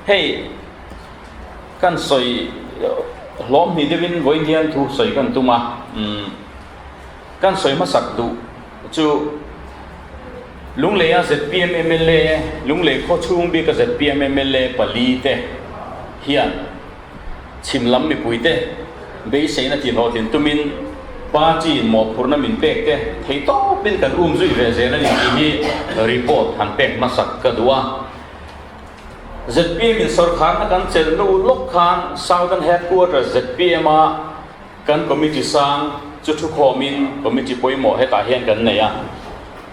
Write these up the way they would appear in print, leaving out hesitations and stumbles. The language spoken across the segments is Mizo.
Hei kan sawi hlawm hnih deuhin vawiin hian thu sawi kan tum a, umm kan sawi hmasak duh chu Lungleia zpm mla, Lunglei khaw chhung bika zpm mla pali te hian chhim lam mipuite beiseina tihhlawhtlin tumin party in mawhphurhna min pek te thei tawpin kan um zui ve zel a ni tih hi report han pek hmasak ka duh a. Zpm in sawrkharna kan chelh hnu lawk khan Southern Headquarters zpm a kan committee sang chu thukhawmin committee pawimawh hetah hian kan nei a.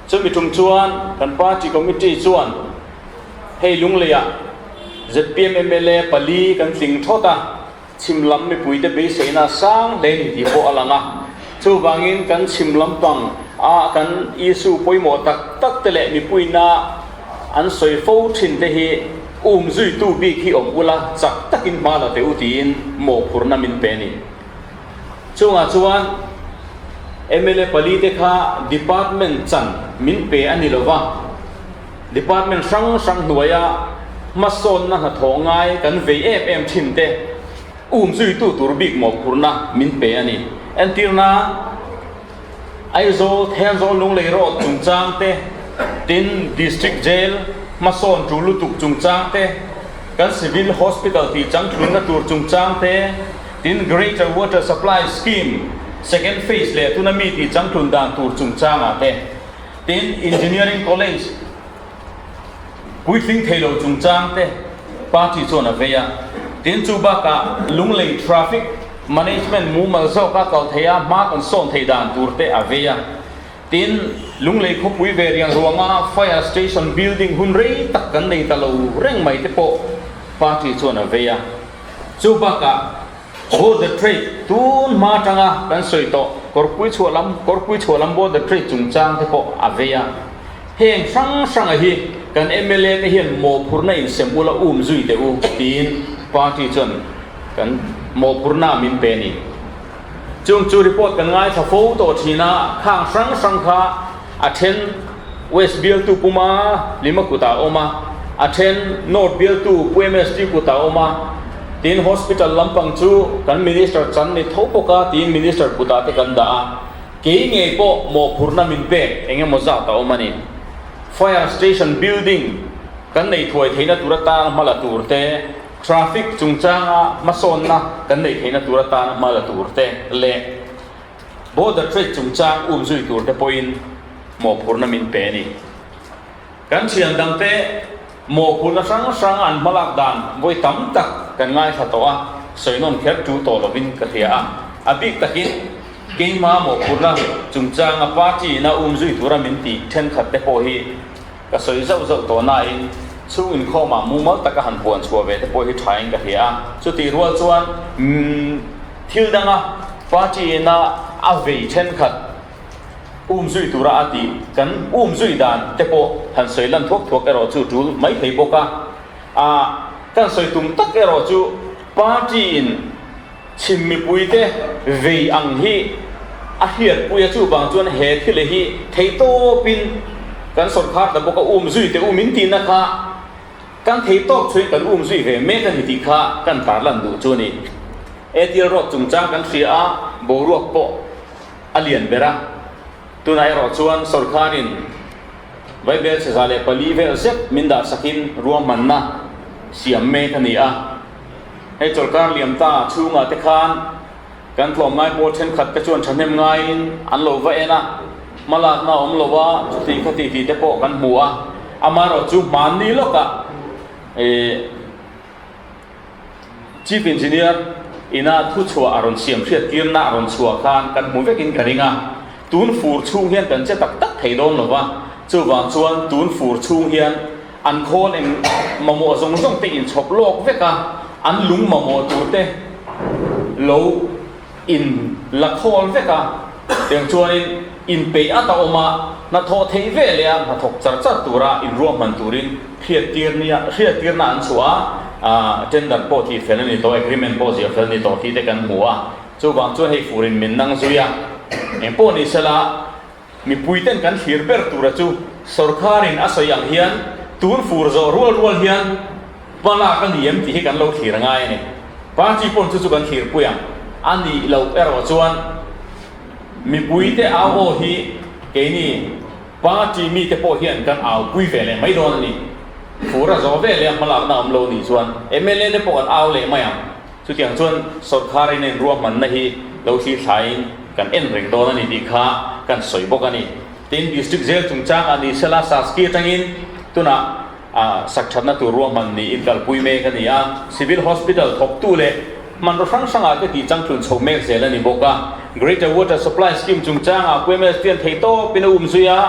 Chumi tum chuan kan party committee chuan hei Lungleiah zpm mla pali kan tling thawt a, chhim lam mipuite beiseina sang hle ni tih pawh a lang a. Chuvangin kan chhim lampang a kan issue pawimawh tak tak te leh mipuina an sawi fo thin te hi um zuitu bik hi awm ula chak takin hma la teh u tiin mawhphurhna min pe a ni. Chungah chuan mla pali te kha department chan min pe a ni lova, department hrang hrang hnuaia hmasawnna hnathawh ngai kan vei em em thin te um zuitu tur bik mawhphurhna min pe a ni. Entirna, Aizawl, Thenzawl Lunglei Road chungchang te, tin District Jail hmasawn tul lutuk chungchang te, kan Civil Hospital tih changtlunna tur chungchang te, tin Greater Water Supply Scheme Second Phase leh tuna mi tih changtlun dan tur chungchangah te, tin Engineering College puitling thei lo chungchang te party chuan a vei a. Tin chu bakah Lunglei Traffic Management mumal zawka kal thei a, hma kan sawn thei dan tur te a vei a. Tin, Lunglei khawpui ve riang ruanga Fire Station building hun rei tak kan nei ta lo reng mai te pawh party chuan a vei a. Chu bakah Border Trade tun hma atanga kan sawi tawh Kawrpui chhuah lam Kawrpui chhuah lam Border Trade chungchang te pawh a vei a. Heng hrang hranga hi kan mla te hian mawhphurhna insem ula um zui teh u tiin party chuan kan mawhphurhna min pe a ni. Chung chu report kan ngaithla fo tawh thin a, khang hrang hrang kha a then West bialtu puma Lima kutah a awm a, a then North bialtu Pu MST kutah a awm a, tin Hospital lampang chu kan Minister chan ni tho bawk a tiin Minister kutah te kan dah a, kei ngei pawh mawhphurhna min pek eng emaw zat a awm a ni. Fire Station building kan nei thuai theihna tur atan hma la tur te, Traffic chungchanga hmasawnna kan neih theihna tur atana hma la tur te leh Border Trade chungchang um zui tur te pawhin mawhphurhna min pe a ni. Kan thian dangte mawhphurhna hrang hrang an hmalak dan vawi tam tak kan ngaithla tawh a, sawi nawm kher tul tawh lovin ka hria a. A bik takin keima mawhphurhna chungchanga party ina um zui tura min tih thenkhat te pawh hi Ka sawi zauh zauh tawh nain chhung inkhawmah mumal taka han puan chhuah ve te pawh hi thain ka hria a. Chutih rual chuan thil danga party ina a vei thenkhat um zui tura a tih kan um zui dan te pawh han sawi lan thuak thuak erawh chu tul mai thei bawk a. A kan sawi tum tak erawh chu party in Chhim mipuite vei ang hi a hriatpui a, chuvang chuan he thil hi theihtawpin kan sawrkhar ta bawk a, um zui teh u min tihna kha kan theitawp chhuin kan um zui ve mek a ni tih kha kan tarlan duh chu a ni. Etial Road chungchang kan hria a, boruak pawh a lian ber a, tunah erawh chuan sawrkharin Vaibel 104 vel zet min dahsakin ruahmanna siam mek a ni a. Hei chawlhkar liam ta chhungah te khan kan tlawmngai pawl thenkhat te chuan thahnem ngaiin an lo va en a, hmalakna a awm lo a, chuti khati tih te pawh kan hmu a. Amaherawhchu hmanni lawkah ih Chief Engineer ina thuchhuah a rawn siam hriattirna a rawn chhuah khan kan hmu vekin ka ring a, tun fur chhung hian kan che tak tak thei dawn lo va, chuvang chuan tun fur chhung hian An khawl eng mamawh zawng zawng te inchhawp lawk vek a, an lung mamawh tur te lo in la khawl vek a, tiang chuanin inpeih at a awm a, hnathawh theih ve leh a hnathawk char char tura inruahman turin hriattir nia hriattirna an chhuah a, tender pawh tih fel a ni tawh, agreement pawh ziah fel a ni tawh tih te kan hmu a, chuvang chuan hei furin min nang zui a, engpawh ni sela. Mipuiten kan thlir ber tura chu sawrkharin a sawi ang hian tun fur zawh rual rual hian Hmalak a ni em tih hi kan lo thlir ngai a ni. Party pawn chu chu kan thlirpui ang. A nih loh erawh chuan mipuite au aw hi keini party mite pawh hian kan aupui ve leh mai dawn a ni. Fur a zawh ve leh a hmalakna awm lo nih chuan mla te pawh kan au leh mai ang. Chutiang chuan sawrkharin a inruahmanna hi lo thlir thlaiin kan en reng dawn a ni tih kha kan sawi bawk a ni. Tin, District Jail chungchangah ni sela Saski atangin tunah a sak thatna tur ruahman niin kalpui mek a ni a, Civil Hospital thawktu leh hmanraw hrang hrangah te tih changtlun chho mek zel a ni bawk a. Greater Water Supply Scheme chungchangah QMS hian theihtawpin a um zui a,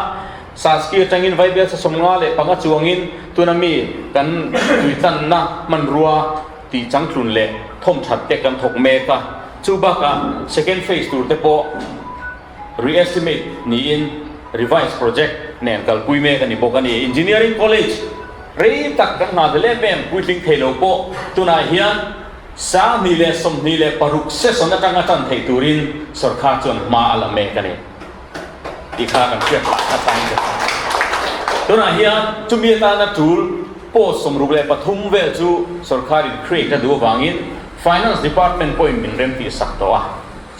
Saski atangin Vaibel 55 chuangin tuna mi kan tuitlanna hmanrua tih changtlun leh thawmthat te kan thawk mek a, chu bakah second phase tur te pawh Re-estimate niin revise project nen kalpui mek a ni bawk a ni. Engineering College rei tak kan nghah hlel em em puitling thei lo pawh tunah hian 2026 session atanga tan theih turin sorkar chuan hma a la mek a ni tih kha kan hriat lah a tang bawk a. Tunah hian chumi atana tul post 63 vel chu sorkarin create a duh avangin Finance Department pawhin min remtih sak tawh a.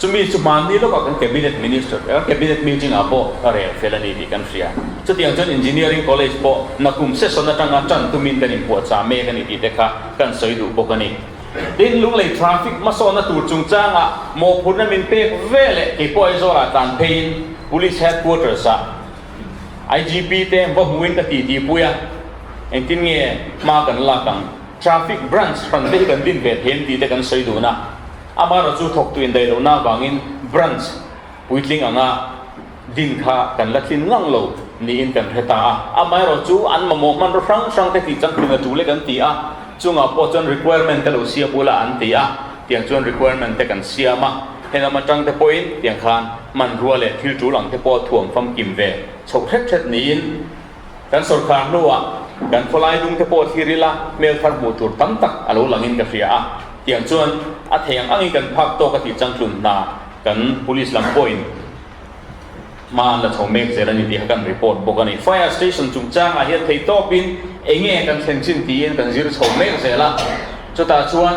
Chumi chu hmanni lawkah kan Cabinet Minister, Cabinet meeting ah pawh a rel fel a ni tih kan hria. Chutiang chuan Engineering College pawh nakum session atanga tan tumin kan inpuahchah mek a ni tih te kha kan sawi duh bawk a ni. Tin, Lunglei traffic hmasawnna tur chungchangah mawhphurhna min pek ve leh kei pawh Aizawlah tlan pheiin Police Headquarters ah IGP te va hmuin ka titi pui a, engtin nge hma kan lak ang, traffic branch hran te hi kan din ve thei em tih te kan sawi dun a. Amaherawh chu thawktu indaih lohna avangin branch puitling anga din kha kan la tlin ngang lo niin kan hre ta a. Amaherawh chu an mamawh hmanraw hrang hrang te tih changtlung a tul e kan ti a, chungah pawh chuan requirement te lo siam ula an ti a, tiang chuan requirement te kan siam a, helam atang te pawhin tiang khan hmanrua leh thil tul ang te pawh thuam famkim ve chhoh hret hret niin kan sawrkar hnuah kan khawlai dung te pawh thlir ila hmel thar hmuh tur tam tak a lo langin ka hria a. Tiang chuan a thei ang angin kan phak tawk a tih changtlun hna kan police lam pawhin hma an la chho mek zel a ni tih kha kan report bawk a ni. Fire station chungchangah hian thei tawpin eng nge kan thlen chin tiin kan zir chho mek zel a, chutah chuan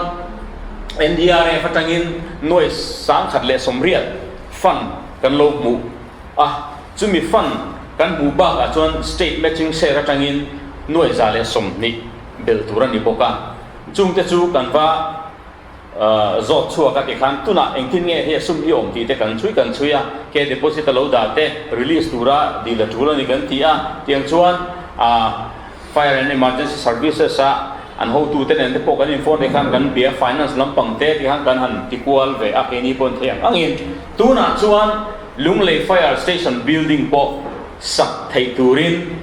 NDRF atangin nuai 1080 fund kan lo hmuh a, chumi fund kan hmuh bakah chuan state matching share atangin nuai 120 belh tur a ni bawk a. Chungte chu kan va zawt chhuak a tikhan tunah engtin nge hei a sum hi awm tih te kan chhui kan chhui a, ke deposit a lo dah te release tura dil a tul a ni kan ti a, tiang chuan Fire and Emergency Services a an hotute nen te pawh kan in phone te khan kan bia finance lampang te tikhan kan han ti kual ve a keini pawhin thei ang angin tunah chuan Lunglei Fire Station building pawh sak theih turin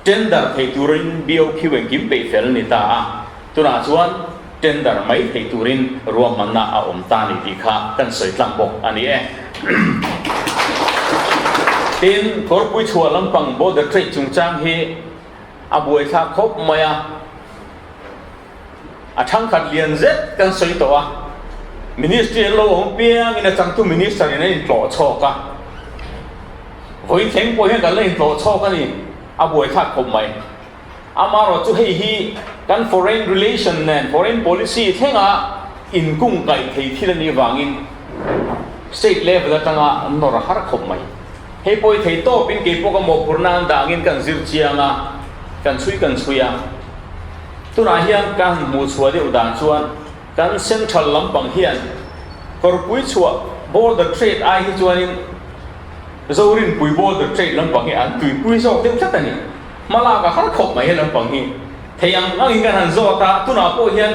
Tender thei turin BOQ engkim peih fel ni ta a, tunah chuan tender mai thei turin ruahmanna a awm ta ni tih kha kan sawi tlang bawk a ni e. Tin, Kawrpui chhuah lampang border trade chungchang hi a buaithlak khawp mai a, a thangkhat lian zet kan sawi tawh a, Ministry an lo awm piangin a changtu Minister in a intlawh chhawk a, vawi thleng pawh hian kan la intlawh chhawk a ni, a buaithlak khawp mai. Amaherawh chu hei hi kan foreign relation nen foreign policy thlenga inkungkaih thei thil a nih vangin state level atanga nawr a har khawp mai. Hei pawh i thei tawpin kei pawh ka mawhphurhna an dah angin kan zir chiang a, kan chhui kan chhui a. Tunah hian ka han hmuh chhuah deuh dan chuan kan central lampang hian kawrpui chhuah border trade ai hi chuanin Zorinpui border trade lampang hi an tuipui zawk deuh tlat a ni. Hmalak a har khawp mai he lampang hi. Thei ang angin kan han zawt a, tunah pawh hian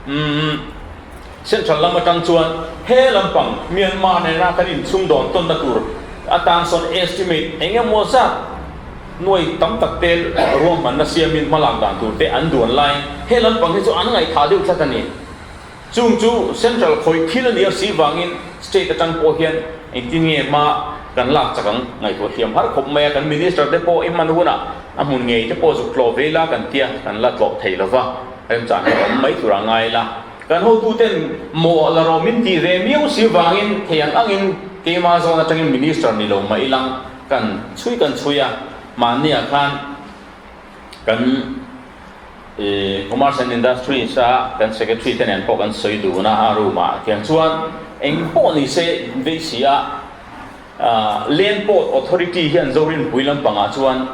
umm central lam atang chuan he lampang Myanmar nena kan inchhung dawn tawnna tur atan sawn estimate eng emaw zat Nuai tam tak te ruahmanna siamin hmalak dan tur te an duan laiin he lampang hi chu an ngaihthah deuh tlat a ni. Chung chu Central khawih thil a nia si vangin State atang pawh hian engtin nge hma kan lak chak ang ngaihtuah thiam har khawp mai a, kan Minister te pawh i hman hunah a hmun ngei te pawh zuk tlawh ve ila kan tia kan la tlawh thei lova remchang hi a awm mai tur a ngai ila. Kan hotuten mawh la rawh min tih ve miau si vangin thei ang angin keimah zawn atangin Minister ni lo mah ilang Kan chhui kan chhui a, mahniah khan kan Commerce and Industries a kan Secretary te nen pawh kan sawi dun a, a room ah tiang chuan eng pawh ni se vei si a, Land Port Authority hian Zorinpui lampangah chuan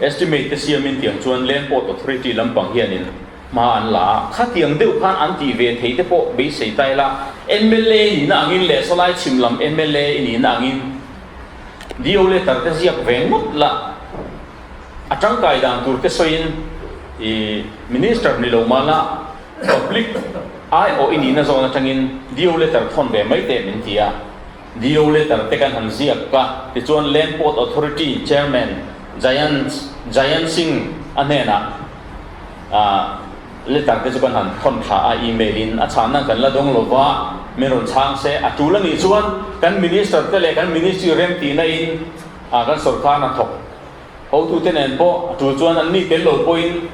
estimate te siamin tiang chuan Land Port Authority lampang hianin hma an la a, khatiang deuh khan an tih ve thei te pawh beisei ta ila, mla nihna angin leh sawlai chhim lam mla i nihna angin DO letter te ziak ve ngawt la, a tangkai dan tur te sawiin i Minister ni lo mahla Public aiawh i nihna zawn atangin DO letter thawn ve mai teh min ti a. DO letter te kan han ziak ka tichuan Land Port Authority Chairman Jayant Jayant Singh a hnenah letter te chu kan han thawn thla a email in a chhanna kan la dawng lova min rawn chhang se a tul anih chuan kan Minister te leh kan Ministry remtihna in kan sorkar hnathawk Hotute nen pawh a tul chuan an ni tel lo pawhin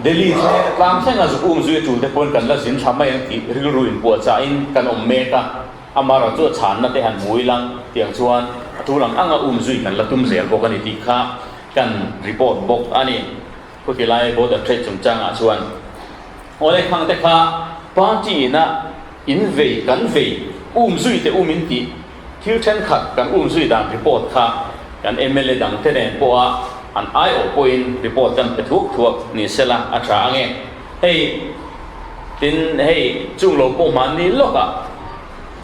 Delhi thleng tlang thlenga zuk um zui a tul te pawhin kan la zin thla mai ang tih rilru inpuahchahin kan awm mek a, amaherawh chu a chhanna te han hmu ilang tiang chuan a tul ang anga um zui kan la tum zel bawk a ni tih kha kan report bawk a ni. Khuti lai Board of Trade chungchangah chuan Awle Khang te kha party ina in vei kan vei um zui te um in tih Thil thenkhat kan umzui dan report kha kan mla dang te nen pawha an aiawh pawhin report kan pe thuak thuak ni sela a tha ange. Hei tin hei chung lo pawh hmanni lawkah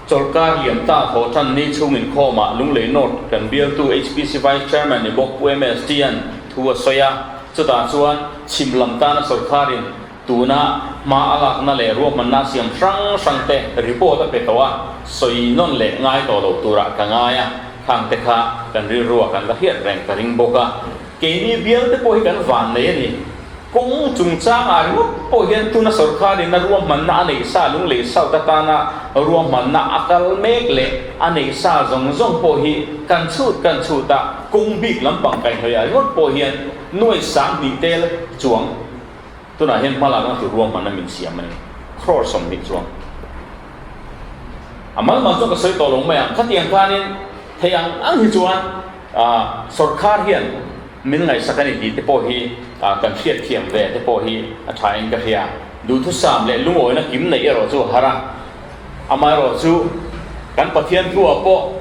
chawlhkar liam ta thaw tan ni chhung inkhawmah Lunglei North kan bialtu HPC Vice Chairman ni bawk Pu MST an thu a sawi a, chutah chuan chhim lam tana sawrkharin Tuna hma a lakna leh ruahmanna siam hrang hrang te report a pe tawh a, sawi nawn leh ngai tawh lo turah ka ngai a, khang te kha kan rilruah kan la hriat reng ka ring bawk a. Keini bial te pawh hi kan van nei a ni. Kawng chungchangah ringawt pawh hian tuna sawrkharin a ruahmanna a neih sa Lunglei South atana ruahmanna a kal mek leh a neih sa zawng zawng pawh hi kan chhut kan chhut a, kawng bik lampang kaihhnawihah ringawt pawh hian nuai 2000 tel chuang Tunah hian hmalakna tur ruahmanna min siam a ni. Crore 20 chuang. A malmal chuan ka sawi tawh lo mai ang. Khatiang khanin thei ang ang hi chuan sawrkar hian min ngaihsak a ni tih te pawh hi kan hriatthiam ve te pawh hi a thain ka hria. Duhthusam leh lungawina kim neih erawh chu a har a. Amaherawh chu kan Pathian thuah pawh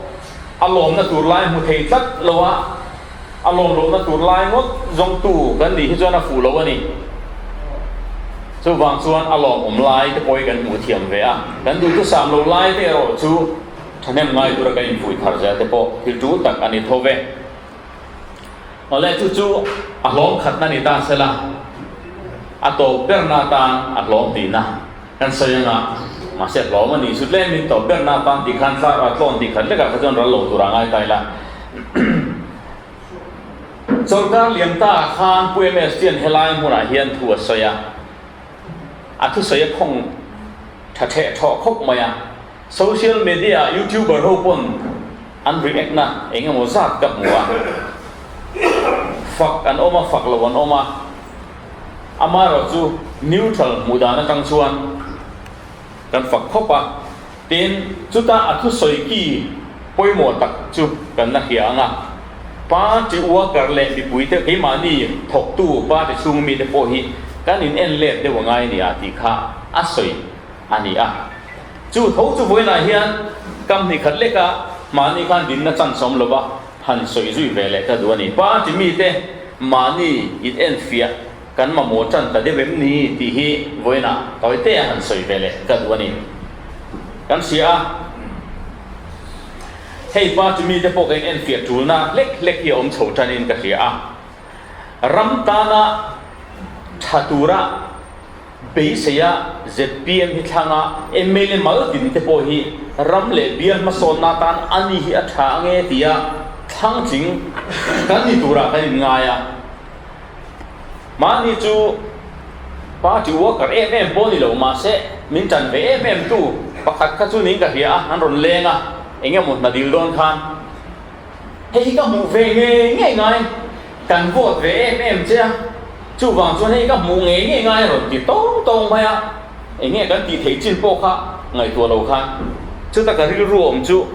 a lawmna tur lai hmu thei tlat lo a. A lawm lohna tur lai ngawt zawngtu kan nih hi chuan a fuh lo a ni. Chuvang chuan a lawmawm lai te pawh hi kan hmuh thiam ve a, kan duhthusam lo lai te erawh chu thahnem ngai tura kan infuih thar zel te pawh thil tul tak a ni tho ve. Awle chu chu a hlawm khatna ni ta sela, a tawp berna atan a hlawm tihna kan sawi anga, mahse hlawm a nih chu tlemin tawp berna atan tih khan tlawn tih khat lekah kha chuan ral lo tura ngai ta ila. Chawlhkar liam ta ah khan Pu MS Tian helai hmunah hian thu a sawi a, a thusawi a khawng tha theh thawh khawp mai a. Social media ah YouTuber ho pawn an react na eng emaw zat ka hmu a, fak an awm a, fak lo an awm a, amaherawhchu neutral hmuh dan atang chuan kan fak khawp a. Tin, chuta a thusawi ki pawimawh tak chu kan la hria ang a, party worker leh mipuite keimahni thawktu party chhung mite pawh hi kan in en let deuh a ngai a ni a tih kha a sawi a ni a. Chu tho chu vawiinah hian kam hnih khat leka mahni khan dinna chance awm lova han sawi zui ve leh ka duh a ni. Party mite mahni in enfiah Kan mamawh tan ta deuh em ni tih hi vawiinah tawitea han sawi ve leh ka duh a ni. Kan hria a, hei party mite pawh ka inenfiah tulna hlek hlek hi a awm chho tanin ka hria a. Ram tana tha tura beiseia zpm hi thlanga mla mal tin te pawh hi ram leh bial hmasawnna atan a ni hi a tha ange tia thlang tling kan ni turah kan inngai a. Mahni chu party worker em em pawh ni lo mahse min tan ve em em tu pakhat kha chu niin ka hria a, an rawn leng a, eng emaw hna dil dawn khan hei hi ka hmuh ve ngei ngei ngai, kan vote ve em em che a, chuvang chuan hei ka hmuh ngei ngei ngai a rawn ti tawng tawng mai a, eng nge kan tih theih chin pawh kha ngaihtuah lo khan chuta ka rilru awm chu.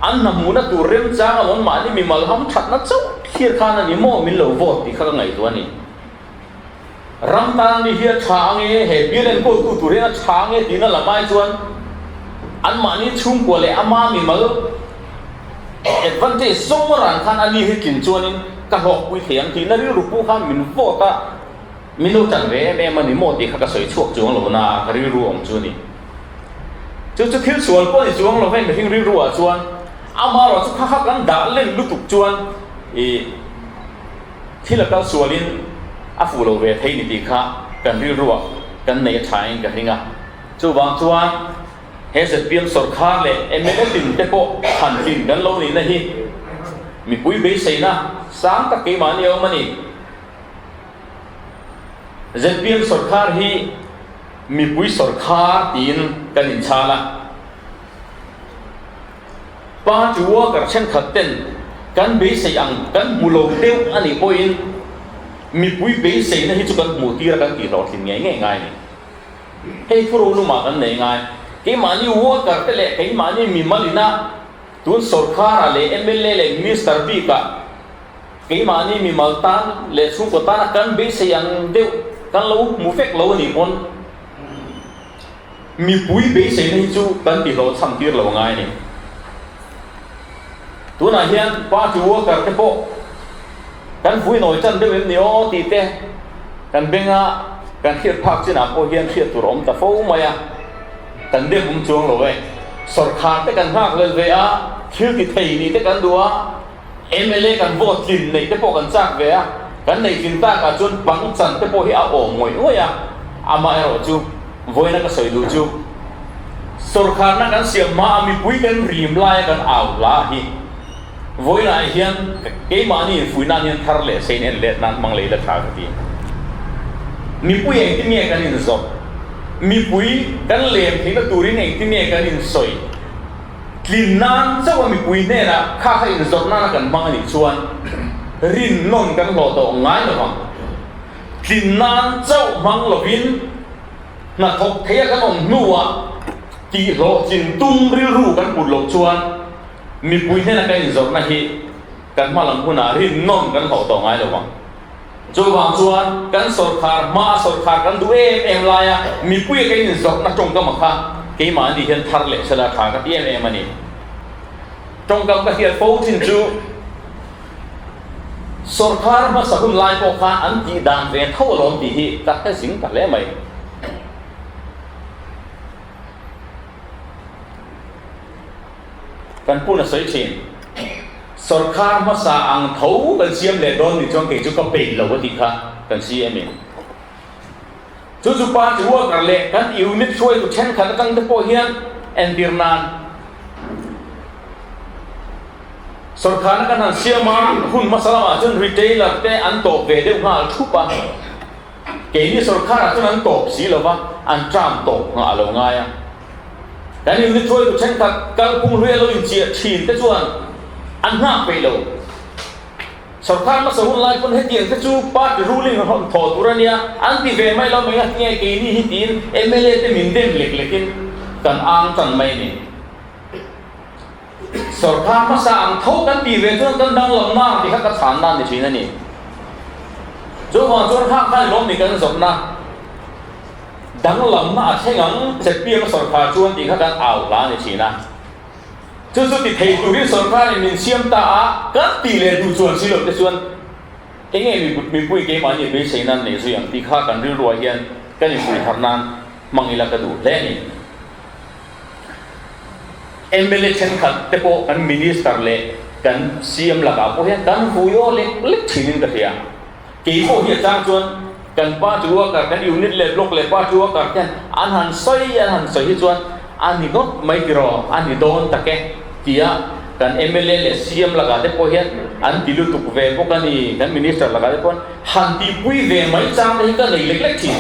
An hna hmuhna tur remchang a awm mahni mimal ham thatna chauh thlir khan a ni maw min lo vote tih kha ka ngaihtuah a ni. Ram tan ni hi a tha ang e, he bial enkawltu tur hian a tha ang e tihna lam ai chuan anmahni chhungkua leh ama mimal advantage zawng ran khan a ni hi tlin chuanin ka hlawkpui thei ang tihna rilru pawh khan min vote a, min lo tan ve em em a ni maw tih kha ka sawi chhuak chuang lo na ka rilru awm chu a ni. Chu chu thil sual pawh a ni chuang lo hei mihring rilru ah chuan amaherawh chu kha kha kan dah len lutuk chuan ih Thil a kal sualin a fuh lo ve thei ni tih kha kan rilruah kan nei a thain ka hring a. Chuvang chuan he zpm sawrkhar leh mla tin te pawh han tlin kan lo nihna hi mipui beiseina sang tak keimahni a awm a ni. Zpm sawrkhar hi mipui sawrkhar tiin kan inchhal a. Party worker thenkhat ten kan beisei ang kan hmu lo deuh a nih pawhin mipui beiseina hi chu kan hmuh tir a kan tih hlawhtlin ngei ngei ngai a ni. Hei thu rolumah kan nei ngai. Keimahni worker te leh keimahni mimal ina tun sawrkharah leh mla leh minister bikah keimahni mimal tan leh chhungkaw tana kan beisei ang deuh kan lo hmu vek lo a nih pawn, Mipui beiseina hi chu kan tihlawhchham tir lo ngai a ni. Tunah hian party worker te pawh kan vui nawi chan deuh em ni aw tih te kan benga kan hriat phak chinah pawh hian hriat tur a awm ta fo mai a, kan dem awm chuang lo e. Sawrkhar te kan nghak lel ve a, thil ti thei nih te kan duh a, Mla kan vote tlin neih te pawh kan chak ve a, kan neih tlin takah chuan pang chan te pawh hi a awm ngawih ngawih a, amaherawh chu vawiina ka sawi duh chu sawrkharna kan siam hma a mipui kan rim laia kan au hla hi vawiinah hian keimahni infuih nan hian thar leh sein en let nan hmang lei la tha ka ti. Mipui engtin nge kan inzawrh? Mipui kan lem theihna turin engtin nge kan insawi? Tlin nan chauh a mipui hnenah kha kha inzawrh nana kan hmang a nih chuan rin nawn kan hlawh tawh ngai lo vang. Tlin nan chauh hmang lovin hnathawk theia kan awm hnuah tihhlawhtlin tum rilru kan put loh chuan mipui hnena kan inzawrhna hi kan hma lam hunah rin nawn kan hlawh tawh ngai lo vang. Chuvang chuan kan sawrkhar hmaa sawrkhar kan duh em em laia mipuia kan inzawrhna tawngkam a kha keimahni hian thar leh sela tha ka ti em em a ni. Tawngkam ka hriat fo thin chu sawrkhar hmasa hun lai pawh khan an tih dan ve tho alawm tih hi ka hre zing ta hle mai. Kan pun a sawi thin. Sawrkhar hmasa ang tho kan siam leh dawn nih chuan kei chu ka peih lo a tih kha kan CM in. Chu chu party worker leh kan unit hruaitu thenkhat atang te pawh hian entir nan sawrkharna kan han siam a, hun hmasa lamah chuan retailer te an tawp ve deuh nghal thup a. Keini sawrkharah chuan an tawp si lo va, an term tawp nghah a lo ngai a. Kan unit hruaitu thenkhat kalphung hlui a lo inchiah thin te chuan an nghak peih lo. Sawrkar hmasa hun lai pawn hetiang te chu party ruling a rawn thawh tur a nia, an ti ve mai lo mai nga tinge keini hi tiin mla te min dem lek lekin kan ang tan mai a ni. Sawrkar hmasa ang tho kan tih ve chuan kan danglamna ang tih kha ka chhan nan ni thin a ni. Chuvang chuan khang khan lawm ni kan zawrhna danglamna a thleng ang zpm sawrkar chuan tih kha kan au hla a ni thin a. Chu chu ti thei turin sawrkarin min siam ta a, kan tih leh duh chuan si lo te chuan eng nge mipui keimahni beisei nan neih zui ang tih kha kan rilruah hian kan inpuih thar nan hmang ila ka duh hle a ni. Mla thenkhat te pawh kan Minister leh kan CM lakah pawh hian kan vui aw lek lek thinin ka hria. Kei pawh hi a chang chuan kan party worker, kan unit leh block leh party worker te hian an han sawi an han sawi hi chuan a ni ngawt mai tiraw, a ni dawn tak e tia kan mla leh CM lakah te pawh hian an ti lutuk ve bawk a ni, kan Minister lakah te pawh han tihpui ve mai chang te hi ka nei lek lek thin.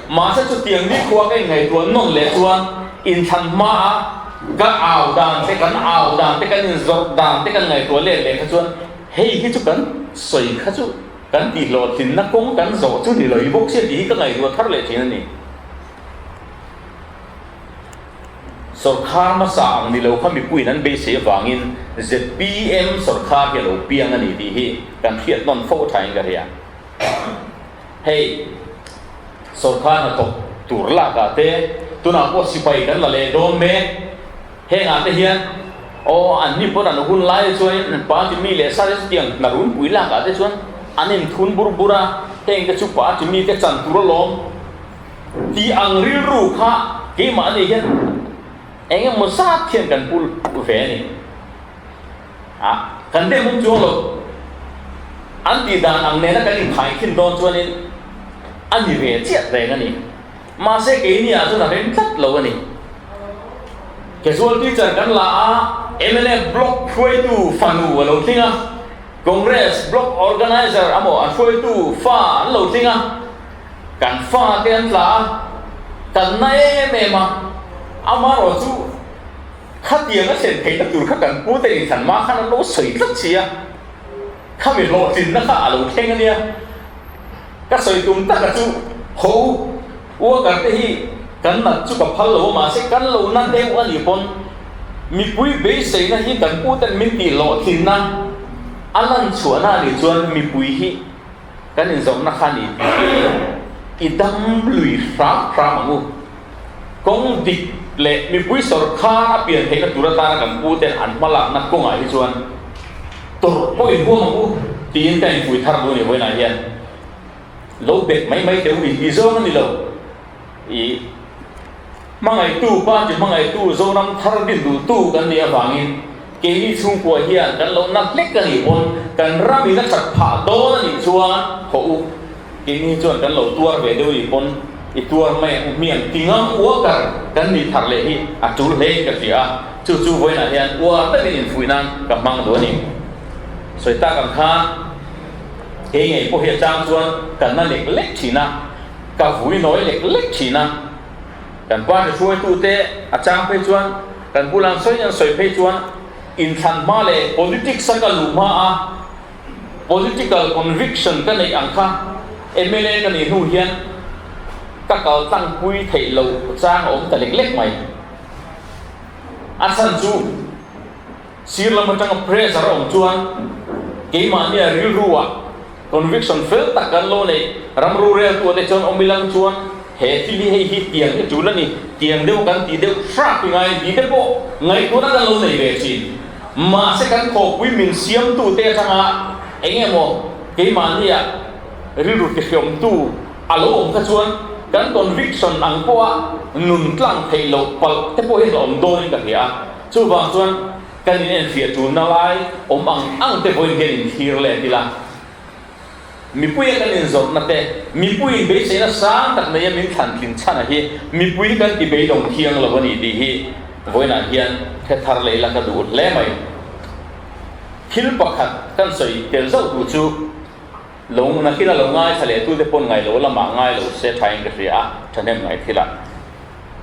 Mahse chutiang nikhua ka inngaihtuah nawn leh chuan inthlan hmaa ka au dan te, kan au dan te, kan inzawrh dan te kan ngaihtuah let leh kha chuan hei hi chu kan sawi kha chu kan tihhlawhtlinna kawng kan zawh chu ni lo i bawk sia tih hi ka ngaihtuah thar leh thin a ni. Sawrkhar hmasa ang ni lo kha mipuiin an beisei avangin zpm sawrkhar hi a lo piang a ni tih hi kan hriat nawn fo thain ka hria. Hei sawrkhar hnathawk tur lakah te tunah pawh sipai kan la leh dawn mek. Hengah te hian aw an ni pawn an hun lai chuanin party mi leh sa te chutiang hna runpui lakah te chuan an inthun bur bur a, heng te chu party mi te chan tur alawm tih ang rilru kha keimahni hian eng emaw zat hian kan pu ve a ni. Ah kan dem awm chuang lo. An tih dan ang nena kan inkhai khin dawn chuanin a ni ve chiah reng a ni. Mahse keini ah chuan a rem tlat lo a ni. Casual teacher kan la a, mnf block hruaitu fanu a lo tling a, Congress block organiser amaw a hruaitu fa an lo tling a, kan fa te an tla a, kan na em em a, amarawh chu khatiang a thlen theihna tur kha kan pu te inthlan hma khan an lo sawi tlat si a, khami hlawhtlinna kha a lo thleng a nia. Ka sawi tum taka chu ho worker te hi kan nat chu ka phal lo a mahse kan lo na deuh a nih pawn mipui beiseina hi kan pu ten min tih hlawhtlinna a lan chhuahna a nih chuan mipui hi kan inzawmna kha a ni tih hi i dam lui hram hram ang u. Kawng dik leh mipui sawrkar a pian theihna tur atana kan pu ten an hmalakna kawngah hi chuan tawrh pawh in huam ang u tiin ka inpui thar duh a ni vawiinah hian lo bet mai mai teh u intih zawng a ni lo. I hmangaihtu party hmangaihtu Zoram thar din duhtu kan nih avangin keini chhungkua hian kan lo na hlek a nih pawn kan ram in a that phah dawn a nih chuan hawh u. Keini chuan kan lo tuar ve deuh nih pawn i tuar mai ang u hmiang ti ngam uakar kan nih thar leh hi a tul hle in ka hria a, chu chu vawiinah hian uar takin infuih nan ka hmang duh a ni. Sawi tak ang khan kei ngei pawh hi a chang chuan ka na lek lek thin a, ka vui nawi lek lek thin a, kan party hruaitute a chang phei chuan kan bulah an sawi an sawi phei chuan inthlan hma leh politics a ka luh hma a, Political conviction ka neih ang kha mla ka nih hnu hian ka kal tlangpui theih loh chang a awm ta lek lek mai. A chhan chu sir lam atanga pressure a awm chuan keimahnia rilruah conviction fel tak kan lo neih ram rureltu ate chuan awm ilang chuan he thil hi hei hi tiang hi tul a ni, tiang deuh kan tih deuh hrak i ngai tih te pawh ngaihtuahna kan lo nei ve thin. Mahse kan khawpui min siamtute atanga eng emaw keimahnia rilru tihriawmtu a lo awm kha chuan kan conviction ang pawha nun tlang theih loh palh te pawh hian a awm dawnin ka hria a. Chuvang chuan kan inenfiah tulna lai awm ang ang te pawhin hian inthlir let ila. Mipuia kan inzawrhna te, mipuiin beiseina sang tak neia min thlan tlin chhana hi mipui kan ti beidawng thiang lo a ni tih hi vawiinah hian hre thar leh ila ka duh hle mai. Thil pakhat kan sawi tel zauh duh chu lo nakin a lo ngaithla leh tute pawn ngaih lo lamah ngai lo se thain ka hria a, thahnem ngai thilah.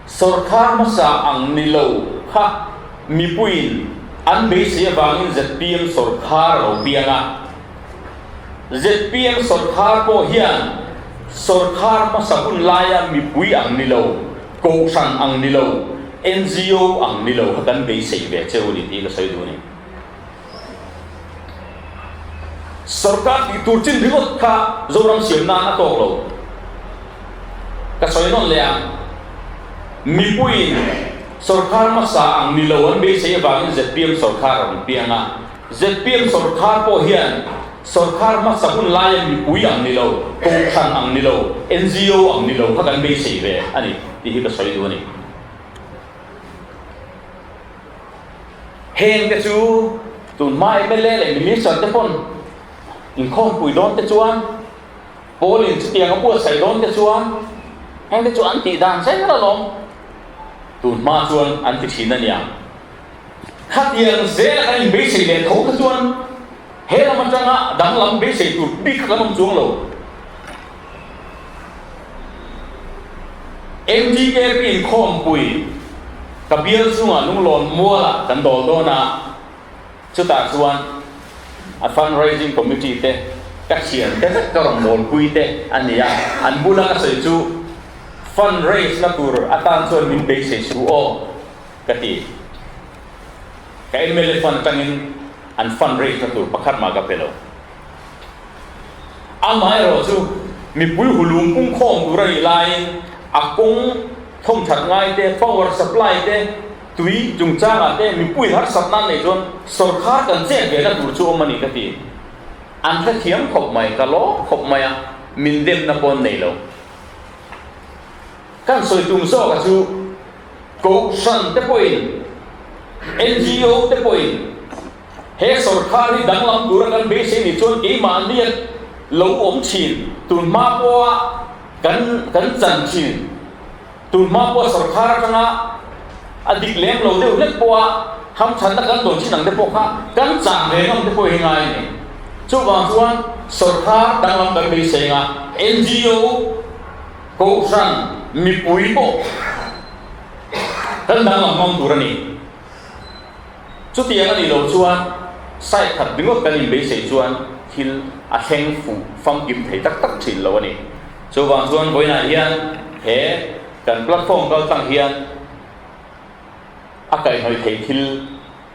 Sawrkhar hmasa ang ni lo kha mipuiin an beisei avangin zpm sawrkhar a lo piang a. Zpm sawrkhar pawh hian sawrkhar hmasa hun laia mipui ang ni lo, kohhran ang ni lo, ngo ang ni lo kha kan beisei ve cheu a ni tih ka sawi duh a ni. Sawrkar tih tur chin ringawt kha Zoram siam nan a tawk lo. Ka sawi nawn leh ang, mipuiin sawrkhar hmasa ang ni lo an beisei avangin zpm sawrkhar a rawn piang a. Zpm sawrkhar pawh hian sawrkhar hmasa hun laia mipui ang ni lo, kohhran ang ni lo, ngo ang ni lo kha kan beisei ve a ni tih hi ka sawi duh a ni. Heng te chu tun hma mla leh minister te pawn inkhawmpui dawn te chuan pawl in chutiang a buatsaih dawn te chuan heng te chu an tih dan zel alawm. Tun hma chuan an ti thin a niang. Khatiang zela kan inbeisei leh tho kha chuan he lam atanga danglam beisei tur bik kha kan awm chuang lo. MTKP inkhawmpui ka bial chungah lunglawn mualah kan dawl dawn a, chutah chuan a fundraising committee te ka thian te vek ka rawn bawlpui te a ni a, an bula ka sawi chu fundraise na tur atan chuan min beisei suh aw. ka ti. Ka mla fund atangin an fund raise na tur pakhat mah ka pe lo. Amaherawh chu mipui hulum pungkhawm tur a nih laiin a kawng thawmthat ngai te, power supply te, tui chungchangah te mipui harsat nan nei chuan sawrkhar kan chet ve na tur chu awm a ni ka ti. An hrethiam khawp mai, ka lawm khawp mai a, min demna pawh an nei lo. Kan sawi tum zawka chu Kohhran te pawhin, NGO te pawhin he sawrkhar hi danglam tura kan beisei nih chuan keimahnia lo awm thin, tun hma pawha kan kan chan thin, tun hma pawha sawrkhar atanga a dik lem lo deuh hlek pawha hamthanna kan dawn thin ang te pawh kha kan chah ve ngam te pawh hi ngai a ni. Chuvang chuan sawrkhar danglam kan beisei anga NGO, Kohhran mipui pawh kan danglam hmang tur a ni. Chutiang a nih loh chuan side khat ringawt kan inbeisei chuan thil a thleng fuh famkim thei tak tak thin lo a ni. Chuvang chuan vawiinah hian he kan platform kal tlang hian a kaihhnawih thei thil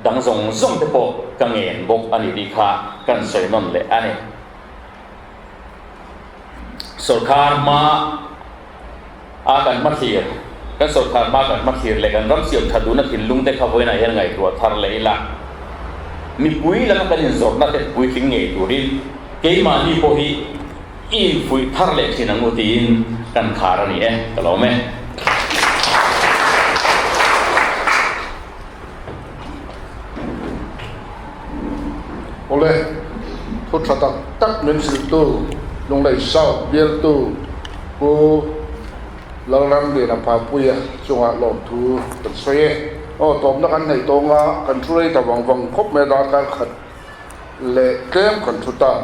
dang zawng zawng te pawh ka ngen bawk a ni tih kha kan sawi nawn leh a ni. Sawrkhar hma a kan hmathlir, kan sawrkhar hma kan hmathlir leh kan ram siam tha duhna thinlung te kha vawiinah hian ngaihtuah thar leh ila, mipui laka kan inzawrhna te puitling ngei turin keimahni pawh hi i infuih thar leh thin ang u tiin kan khar a ni e, ka lawm e. Awle, thu tha tak tak min hrilhtu Lunglei South bialtu Pu Lalramliana Papuia chungah lawmthu kan sawi e. Aw, tawpna kan neih tawng a, kan thu rei ta vang vang khawp mai a, darkar khat leh tlem kan thu ta.